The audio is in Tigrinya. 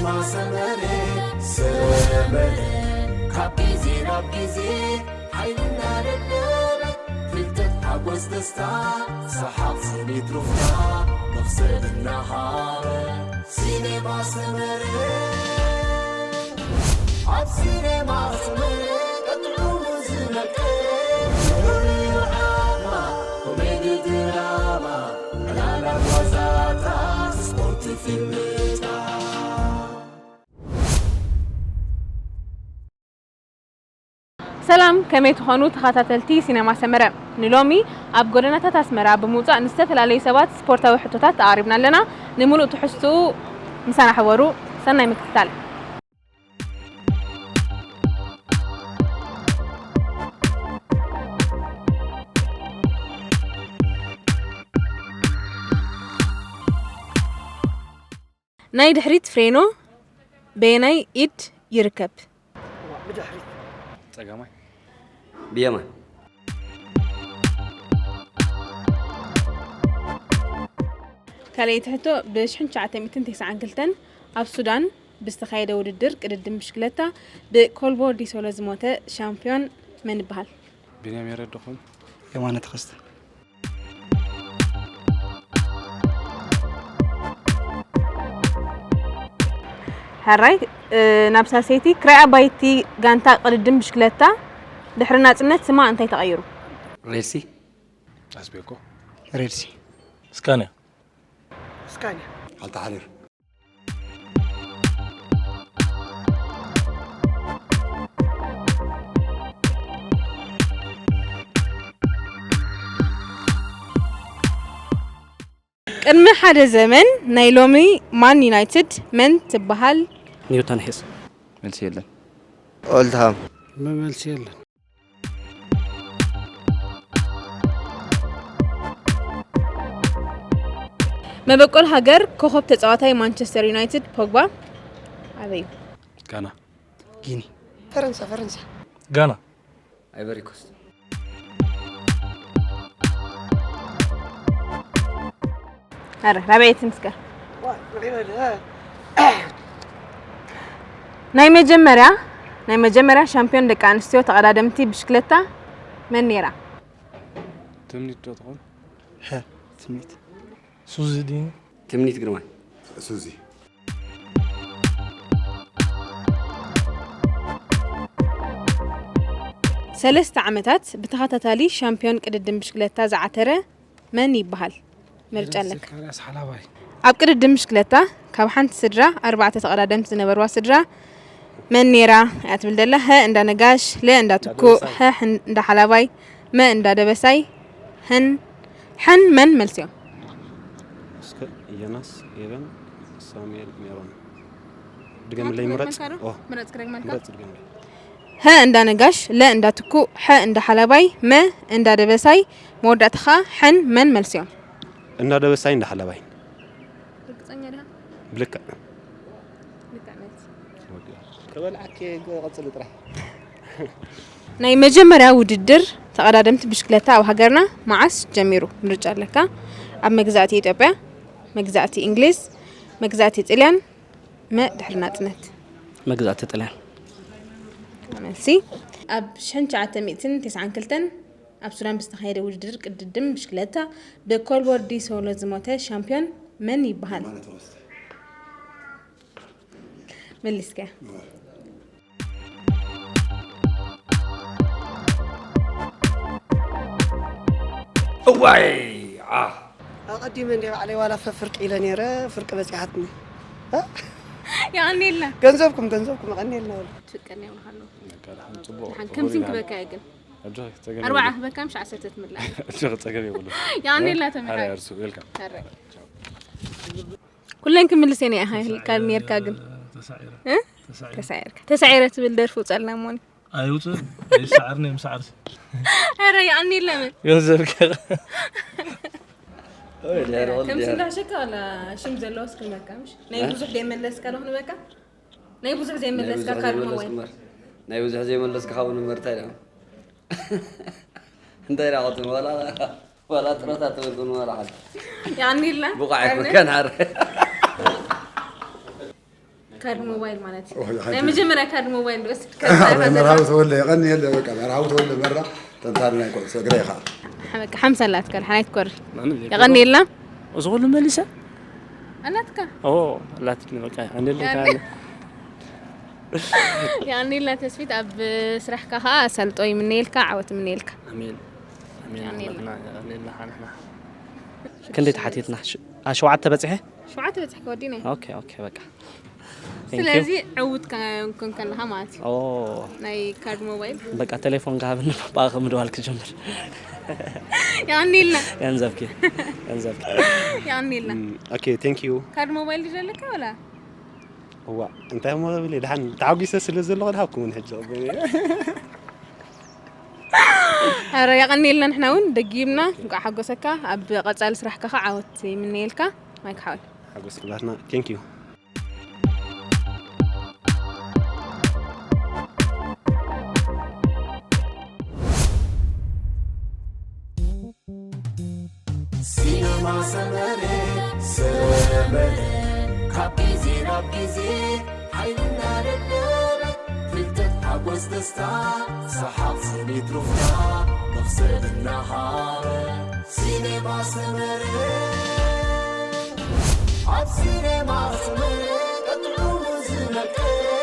ማሰመረ ሰመረ ካብ ግዜ ናብ ግዜ ሓይልና ደደበ ፍልጠት ሓጎስ ደስታ ሰሓቕ ስኒት ሩፍታ መኽሰብ እናሃበ ሲኔማ ሰመረ ኣብ ሲኔማ ሰመረ ቀጥዑ ዝነቀ ኮሜዲ ድራማ ዕላላ ጓዛታ ስፖርት ፊልምታ ሰላም ከመይ ትኾኑ ተኸታተልቲ ሲነማ ሰመረ? ንሎሚ ኣብ ጎደናታት ኣስመራ ብምውጻእ ንዝተፈላለዩ ሰባት ስፖርታዊ ሕቶታት ኣቕሪብና ኣለና። ንምሉእ ትሕዝትኡ ምሳና ሕበሩ። ሰናይ ምክትታል። ናይ ድሕሪት ፍሬኖ በየናይ ኢድ ይርከብ? ጸጋማይ። ብየማን። ካልኣይቲ ሕቶ፣ ብ ሽሕን ትሽዓተ ሚእትን ተስዓን ክልተን ኣብ ሱዳን ብዝተኻየደ ውድድር ቅድድም ብሽክለታ ብኮልቦ ዲሶሎ ዝሞተ ሻምፒዮን መን ይበሃል? ቢንያም የረድኹም። የማነ ተኸስተ። ሕራይ ናብ ሳልሰይቲ ክራይ ኣባይቲ ጋንታ ቅድድም ብሽክለታ ድሕሪ ናጽነት ስማ እንታይ ተቐይሩ? ሬሲ ኣስቤኮ። ሬድሲ። ስካንያ። ስካንያ። ኣልተሓሪር። ቅድሚ ሓደ ዘመን ናይ ሎሚ ማን ዩናይትድ መን ትበሃል? ኒውተን ሄስ። መልሲ የለን። ኦልድሃም። መመልሲ የለን። መበቆል ሃገር ኮኸብ ተጻዋታይ ማንቸስተር ዩናይትድ ፖግባ ኣበይ እዩ? ጋና። ጊኒ። ፈረንሳ ፈረንሳ። ጋና። ኣይቨሪኮስት። ኣረ ራብዐይቲ ምስከ ናይ መጀመርያ ናይ መጀመርያ ሻምፒዮን ደቂ ኣንስትዮ ተቐዳደምቲ ብሽክለታ መን ነይራ? ትምኒት ዶ ትኾን? ሀ ትምኒት። ሱዚ ዲኒ። ትምኒት ግርማይ። ሱዚ። ሰለስተ ዓመታት ብተኸታታሊ ሻምፒዮን ቅድድም ብሽክለታ ዝዓተረ መን ይበሃል? ምርጫ ኣለካ። ዘካርያስ ሓላባይ። ኣብ ቅድድም ብሽክለታ ካብ ሓንቲ ስድራ ኣርባዕተ ተቐዳደምቲ ዝነበርዋ ስድራ መን ነይራ እያ ትብል ዘላ። ሀ እንዳ ነጋሽ፣ ለ እንዳ ትኩእ፣ ሀ ሕን- እንዳ ሓላባይ፣ መ እንዳ ደበሳይ፣ ሕን ሕን መን መልሲ እዮም? እስከ ዮናስ፣ ኤቨን፣ ሳሙኤል፣ ሜሮን። ድገምለይ ምረጽ። ኦ፣ ምረጽ ክደግመልካ። ምረጽ ድገምለይ። ሀ እንዳ ነጋሽ፣ ለ እንዳ ትኩእ፣ ሐ እንዳ ሓላባይ፣ መ እንዳ ደበሳይ፣ መወዳእታ ኸዓ ሕን መን መልሲ እዮም? እንዳ ደበሳይ እንዳ ሓላባይ። ርግጸኛ ዲኻ? ብልክዕ። ልክዕ መልሲ። ተበልዓኪ ቀጽሊ ጥራሕ። ናይ መጀመርያ ውድድር ተቐዳደምቲ ብሽክለታ ኣብ ሃገርና መዓስ ጀሚሩ? ምርጫ ኣለካ። ኣብ መግዛእቲ ኢትዮጵያ፣ መግዛእቲ እንግሊዝ፣ መግዛእቲ ጥልያን፣ መ ድሕሪ ናጽነት። መግዛእቲ ጥልያን። መልሲ። ኣብ ሽሕን ትሽዓተ ሚእትን ተስዓን ክልተን ኣብ ሱዳን ብዝተኻየደ ውድድር ቅድድም ብሽክለታ ብኮልቦርዲ ሶሎ ዝሞተ ሻምፒዮን መን ይበሃል? መሊስካ። እዋይ ዓ ኣቐዲመ እንደ ባዕለይ ዋላ ፈፍርቅ ኢለ ነይረ ፍርቂ በፂሓትኒ። የቐንየልና። ገንዘብኩም ገንዘብኩም ኣቐንየልና። ትፍቀን የብልሃለሁ። በቃ ደሓን ጽቡቕ። ደሓን ከምዚን ክበካ እየ ግን ኣጆኺ ጸገም ኣርባዓ የብሉን። ክበካ ምሽ ዓሰርተ ትምላእ። ኣጆኺ ጸገም የብሉን። የቐንየልና ሓራይ ተመሓ። እርሱ ዌልካም። ኩለን ክምልስ እየ ኢኻ ኢልካ ነርካ ግን ተሳዒረ እ? ተሳዒረ ተሳዒርካ ተሳዒረ ትብል ደርፊ ውፀልና ሞኒ ኣይውፅእ ኣይሰዓርኒ ምሰዓርሲ ኧረ የቐንየልና ምን ገንዘብካ ከምዚ እንዳሸካ ዋላ ሽም ዘለዎ እስክንበካ ምሽ ናይ ብዙሕ ዘይመለስካ ዶ ክንበካ ናይ ብዙሕ ዘይመለስካ ካልእ ሞባይል ናይ ብዙሕ ዘይመለስካ ካብኡ ንመርታ ኢለ እንታይ ኢላ ቅድም ዋላ ዋላ ጥረታ ትብል ግን ዋላ ሓንቲ የቐንየልና ብቑዕ ኣይኮንካን ሓረ ካርድ ሞባይል ማለት እዩ። ኦይ፣ ናይ መጀመርያ ካርድ ሞባይል ዝወስድ መርሃዊ ተወልደ የቐንየለ። በቃ መርሃዊ ተወልደ መራ፣ ተንታኒ ናይ ኩዕሶ እግሪ ኢኻ። በቃ ሓምሳ ኣላትካ ሓናይት ኮሪ የቐንየልና። እዚ ኩሉ መሊሰ ኣላትካ ኦ ኣላትኒ በቃ ኣንደለ ያኔ- የቐንየልና ተስፊት፣ ኣብ ስራሕካ ከዓ ኣሳልጦ ይምነየልካ፣ ዓወት ይምነየልካ። ኣሜን ኣሜን ኣሜን። ኣምላኽና የቐንየልና ንሕና ክንደይ ተሓቲትና? ሸ- አ፣ ሸውዓተ በፂሐ። ሸውዓተ በፂሕካ ወዲና። ኦኬ ኦኬ በቃ። Thank you። ስለዚ ዕውት ኮንካ ኣለካ ማለት እዩ። ኦ ናይ ካርድ ሞባይል በቃ ቴሌፎን ጋብን ባባ ምድዋል ክጀምር። የቐንየልና ገንዘብኪ ገንዘብኪ የቐንየልና። ኦኬ thank you። ካርድ ሞባይል ድዩ ዘለካ ወላ? እዋ እንታይ እሞ ብል ደሓን ተዓጒሰ ስለ ዘለኹ ድሃብኩ እውን ሕጂ ቅበል። ኧረ የቐንየልና። ንሕና እውን ደጊምና እንኳዕ ሓጎሰካ። ኣብ ቀፃሊ ስራሕካ ከዓ ዓወት ይምነየልካ። ማይክ ሓወይ ሓጎስ ኩላትና thank you። ሲነማ ሰመረ ሰመረ ካብ ግዜ ናብ ግዜ ሓይልና ደደበ ፍልጠት ሓጎስ ደስታ ሰሓቕ ስኒት ሩፍታ መኽሰብ እናሃበ ሲነማ ሰመረ ኣብ ሲነማ ሰመረ ጥዑሙ ዝመቀረ